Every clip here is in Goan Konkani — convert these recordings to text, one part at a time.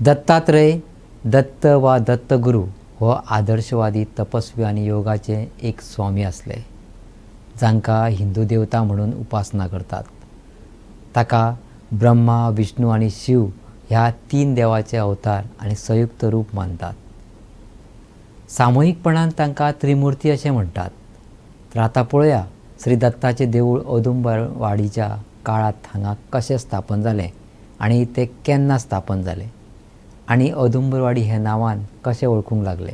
दत्तात्रय दत्त वा दत्तगुरू हो आदर्शवादी तपस्वी आनी योगाचे एक स्वामी आसले, जांकां हिंदू देवता म्हणून उपासना करतात. ताका ब्रह्मा, विष्णू आनी शिव ह्या तीन देवाचे अवतार आनी संयुक्त रूप मानतात. सामुहीकपणान तांकां त्रिमुर्ती अशें म्हणटात. तर आतां पळोवया श्री दत्ताचें देवूळ औदुंबरवाडीच्या काळांत हांगा कशें स्थापन जालें आनी तें केन्ना स्थापन जालें आनी औदुंबरवाडी हे नांवान कशें वळखूंक लागले.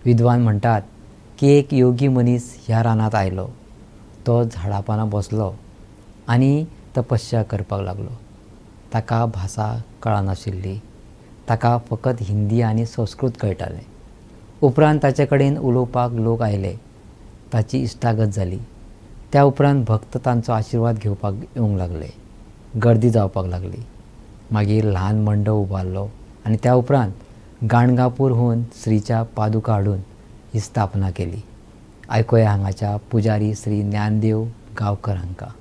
विद्वान म्हणटात की एक योगी मनीस ह्या रानांत आयलो. तो झाडां पानां बसलो आनी तपस्या करपाक लागलो. ताका भाशा कळनाशिल्ली. ताका फकत हिंदी आनी संस्कृत कळटालें. उपरांत ताचे कडेन उलोवपाक लोक आयले. ताची इश्टागत जाली. त्या उपरांत भक्त तांचो आशिर्वाद घेवपाक येवंक लागले. गर्दी जावपाक लागली. मागीर ल्हान मंडप उबारलो आनी त्या उपरांत गाणगापूरहून श्रीच्या पादुका हाडून ही स्थापना केली. आयकुया हांगाच्या पुजारी श्री ज्ञानदेव गांवकर हांकां.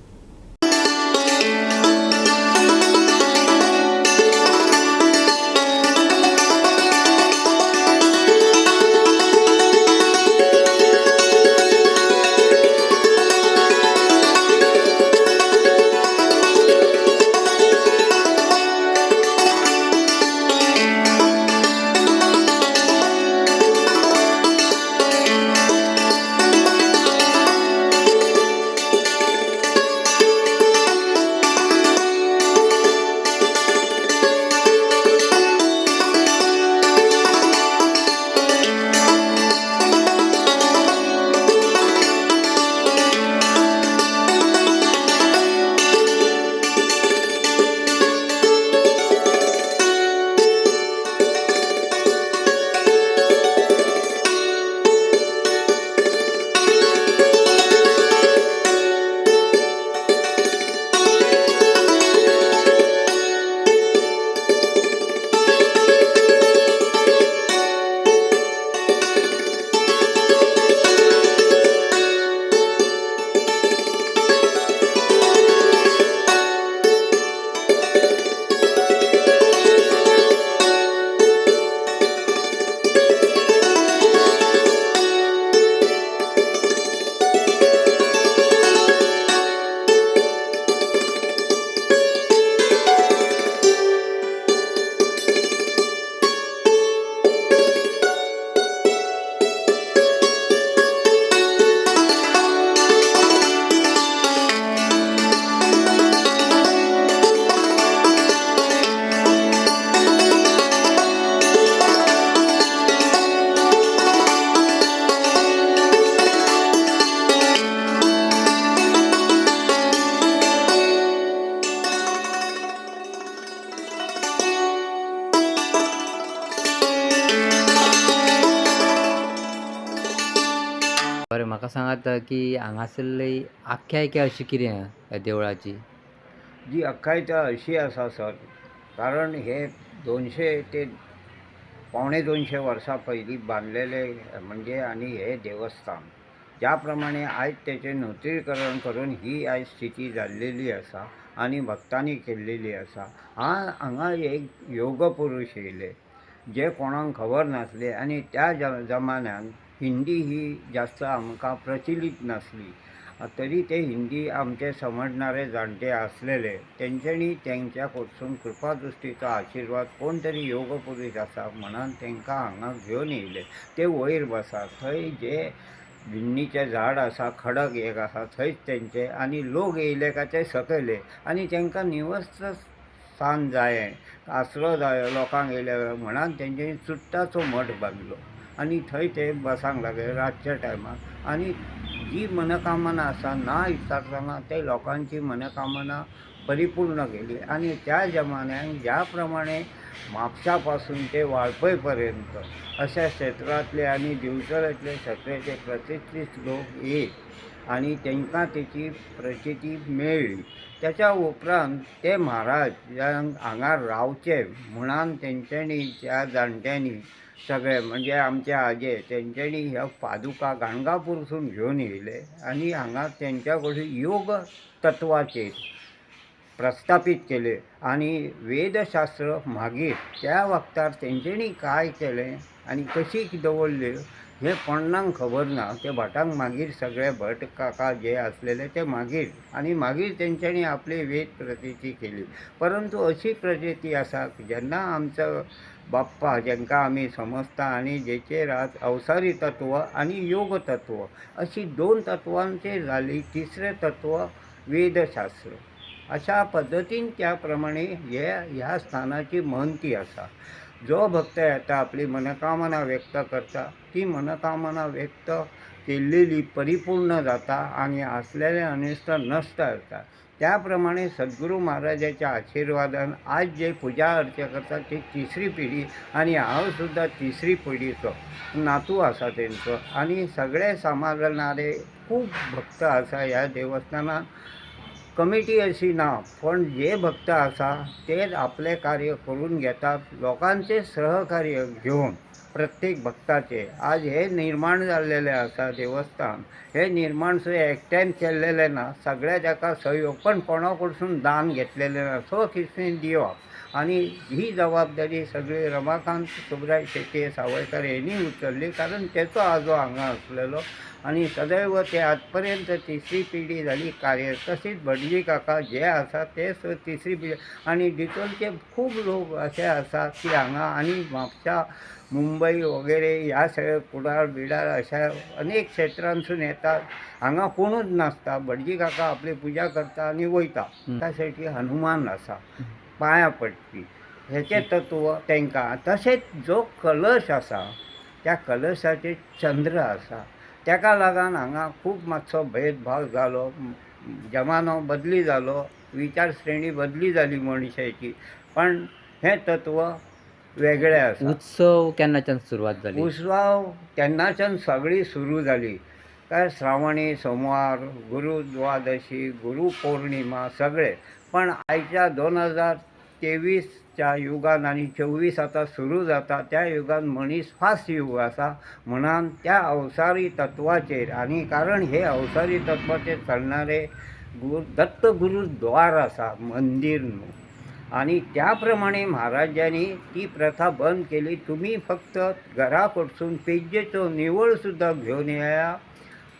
बरें, म्हाका सांगात की हांगासरली आख्यायिका अशी कितें ह्या देवळाची? जी आख्यायिका अशी आसा सर, कारण हे 200 ते 175 वर्सां पयलीं बांदलेले म्हणजे आनी हे देवस्थान ज्या प्रमाणे आयज तेचें नूतनीकरण करून ही आयज स्थिती जाल्लेली आसा आनी भक्तांनी केल्लेली आसा. हांगा एक योग पुरूश येयले जे कोणाक खबर नासले आनी त्या जमान्यान हिंदी ही जास्त आमकां प्रचलीत नासली, तरी ते हिंदी आमचे समजणारे जाणटे आसलेले तेंच्यांनी तेंच्या कडसून कृपा दृश्टीचो आशिर्वाद कोण तरी योग पुरूश आसा म्हणून तांकां हांगा घेवन येयले. ते वयर बसा थंय जे भिन्नीचें झाड आसा, खडक एक आसा, थंयच तेंचे आनी लोक येयले काय ते सकयले आनी तांकां निवस्त स्थान जायें, आसरो जायो लोकांक येयले म्हणून तेंच्यांनी चुट्टाचो मठ बांदलो आनी थंय ते बसांक लागले रातच्या टायमार. आनी जी मनकामना आसा ना विचारतना ते लोकांची मनकामना परिपूर्ण केली. आनी त्या जमान्यान ज्या प्रमाणे म्हापशा पासून ते वाळपय पर्यंत अशा क्षेत्रांतले आनी दिवचलांतले सगळे प्रतिश्ठीत लोक येत आनी तांकां तेची प्रचिती मेळ्ळी. त्याच्या उपरांत ते म्हाराज हांगा रावचे म्हणून तेंच्यांनी त्या जाणट्यांनी सगळे म्हणजे आमचे आजे तेंच्यांनी ह्या पादुका गाणगापूरसून घेवन येयले आनी हांगा तेंच्या कडसून योग तत्वाचेर प्रस्थापीत केले आनी वेदशास्त्र मागीर त्या वखतार तेंच्यांनी काय केलें आनी कशी दवरल्यो हें कोणाक खबर ना. ते भटांक मागीर सगळे भट काका जे आसलेले ते मागीर आनी मागीर तेंच्यांनी आपली वेद प्रचिती केली. परंतु अशी प्रचिती आसा जेन्ना आमचो बाप्पा जेंकां आमी समजता आनी जेचेर आज अवसारी तत्व आनी योग तत्व अशी दोन तत्वांचेर जाली, तिसरें तत्व वेदशास्त्र. अशा पद्दतीन त्या प्रमाणे हे ह्या स्थानाची महंती आसा. जो भक्त येता आपली मनोकामना व्यक्त करता, ती मनोकामना व्यक्त केल्लेली परिपूर्ण जाता आनी आसलेले अनिश्ट नश्ट जाता. त्या प्रमाणे सद्गुरू महाराजाच्या आशिर्वादान आज जे पुजा अर्चा करतात ती तिसरी पिढी आनी हांव सुद्दां तिसरी पिढीचो नातू आसा तेंचो. आनी सगळे सांबाळणारे खूब भक्त आसा ह्या देवस्थानान. कमिटी अशी ना, पण जे भक्त आसा तेच आपलें कार्य करून घेतात लोकांचें सहकार्य घेवन. प्रत्येक भक्ताचे आज हे निर्माण जाल्लेलें आसा देवस्थान, हे निर्माण सुद्दां एकट्यान केल्लेलें ना, सगळ्या ताका सहयोग, पण कोणा कडसून दान घेतलेलें ना, स्वखिस्तीन दिवप. आनी ही जबाबदारी सगळी रमाकांत सुब्राय शेट्ये सावयकार हेणी उचलली, कारण तेचो आजो हांगा आसलेलो आनी सदैव ते आजपर्यंत तिसरी पिढी जाली कार्य. तशीच भटजी काका जे आसा ते तिसरी पिढी आनी डिचोलचे खूब लोक अशे आसा की हांगा आनी म्हापशा मुंबई वगैरे ह्या सगळे कुडाळ बिडाळ अशा अनेक क्षेत्रांसून येतात. हांगा कोणूच नासता, भटजी काका आपली पुजा करता आनी वयता. त्या सायडी हनुमान आसा पांयां पडपी, हेचें तत्व तांकां. तशेंच जो कलश आसा त्या कलशाचेर चंद्र आसा, ताका लागून हांगा खूब मातसो भेदभाव जालो, जमानो बदली जालो, विचारश्रेणी बदली जाली मनशाची, पण हें तत्व वेगळें आसा. उत्सव केन्नाच्यान सुरवात जाली? उत्सव तेन्नाच्यान सगळी सुरू जाली, काय श्रावणी सोमवार, गुरू द्वादशी, गुरू पौर्णिमा सगळे. पण आयच्या 2023च्या युगान आनी 24 आतां सुरू जाता त्या युगान मनीस फास्ट युग आसा म्हणून त्या अवसारी तत्वाचेर आनी कारण हे अवसारी तत्वाचेर चलणारे दत्तगुरू द्वार आसा, मंदीर न्हू. आनी त्या प्रमाणे महाराजांनी ती प्रथा बंद केली. तुमी फक्त घरा कडसून पेजेचो निवळ सुद्दां घेवन येया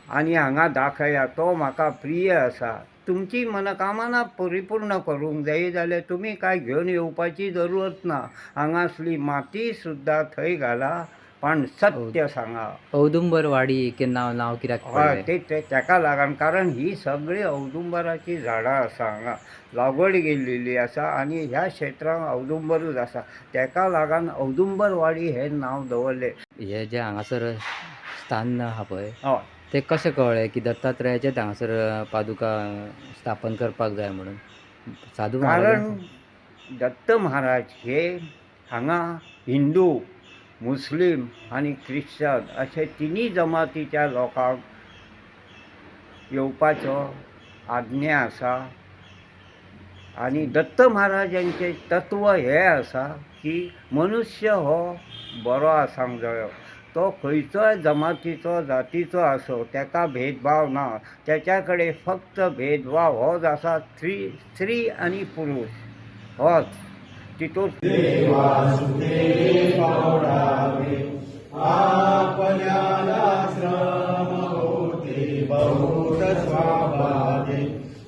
आनी हांगा दाखया, तो म्हाका प्रिय आसा. तुमची मनोकामना परिपूर्ण करूंक जाय जाल्यार तुमी कांय घेवन येवपाची जरूरत ना, हांगासली माती सुद्दां थंय घाला, पण सत्य सांगा. औदुंबरवाडी के नांव कित्याक हय, ते ताका लागून, कारण ही सगळी औदुंबराची झाडां आसा हांगा लागवड केल्लेली आसा आनी ह्या क्षेत्रांत औदुंबरूच आसा, ताका लागून औदुंबरवाडी हें नांव दवरलें. हे जे हांगासर स्थान आहा पळय, हय, ते कशें कळ्ळें की दत्तात्रयाचेच हांगासर पादुका स्थापन करपाक जाय म्हणून साधू? कारण दत्त महाराज हे हांगा हिंदू, मुस्लीम आनी क्रिश्चन अशे तिनूय जमातीच्या लोकांक येवपाचो आज्ञा आसा. आनी दत्त महाराजांचें तत्व हें आसा की मनुष्य हो बरो आसूंक जायो, तो खंयचोय जमातीचो जातीचो आसूं, ताका भेदभाव ना. तेच्या कडेन फक्त भेदभाव होच आसा, स्त्री आनी पुरूष होच तितून.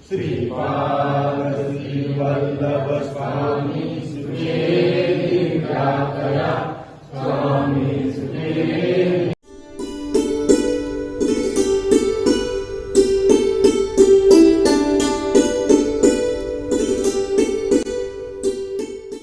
श्रीपाद श्रीवल्लभ स्वामी.